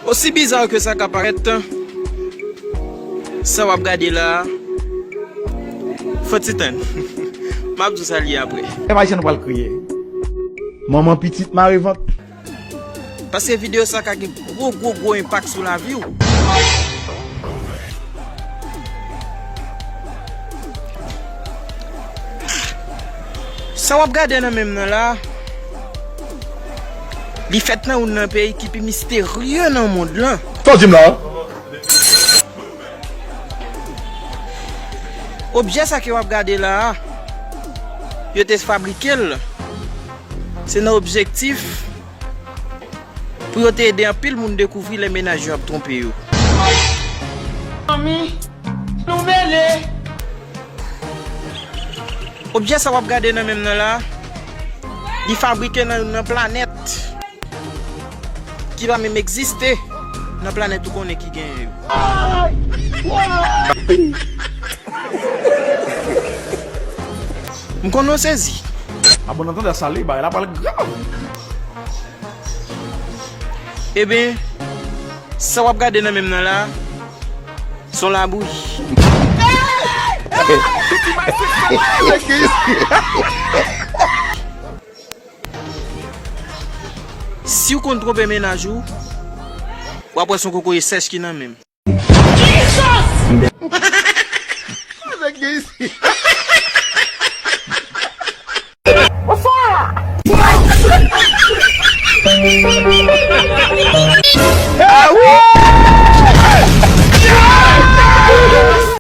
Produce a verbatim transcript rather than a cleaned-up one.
Osi biza ke sa ka parèt, sa w ap gade la a, fò ti tann. M ap di w sa l ye apre. Epa jan nou pral kriye. Manman pitit mare vant. Paske videyo sa ka gen gwo, gwo, gwo enpak sou lavi w. Sa w ap gade nan men m nan la, li fèt nan youn nan peyi ki pi misterye nan mond lan. Sa w di m la a? Objè sa ke w ap gade la a, yo te fabrike l. Se nan objektif pou yo te ede anpil moun dekouvri lè mennaj yo ap twonpe yo. Fanmi, nou mele. Objè sa w ap gade nan men m nan la, li fabrike nan youn nan planèt ki pa menm egziste nan planèt ou konnen ki genyen yo. M konnen w sezi. A bon, nan tande sa li, bagay la pral grav. Ebyen, sa w ap gade nan men m nan la, se yon labouyi. Si w konn twonpe mennaj ou, w ap wè se yon kokoye sèch ki nan men m. Nèg gen isi.